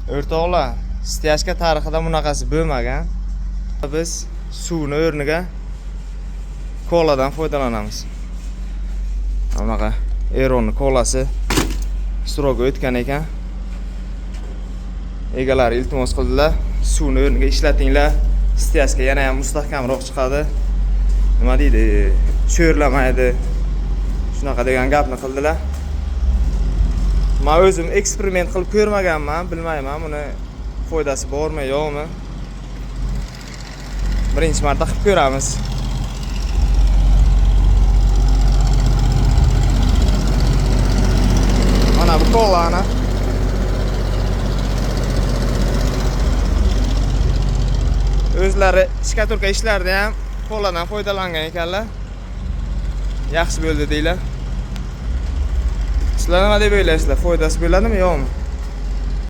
O'rtoqlar, стяжка tarixida bunaqasi bo'lmagan. Biz suvni o'rniga koladan foydalanamiz. Bunaqa Eronni kolasi срок i o'tgan ekan. Egalari iltimos qildilar, suvni o'rniga ishlatinglar, стяжка yana ham mustahkamroq chiqadi. Nima deydi, sho'rlamaydi. Shunaqa degan gapni qildilar. Men o'zim eksperiment qilib ko'rmaganman, bilmayman buni foydasi bormi, yo'qmi. Birinchi marta qilib ko'ramiz. Mana bu kolani. O'zlari shkaturka ishlarida ham koladan foydalangan ekanlar. Yaxshi bo'ldi deylar. Sizlar nima deb o'ylaysizlar? Foydasi bo'ladimi, yo'qmi?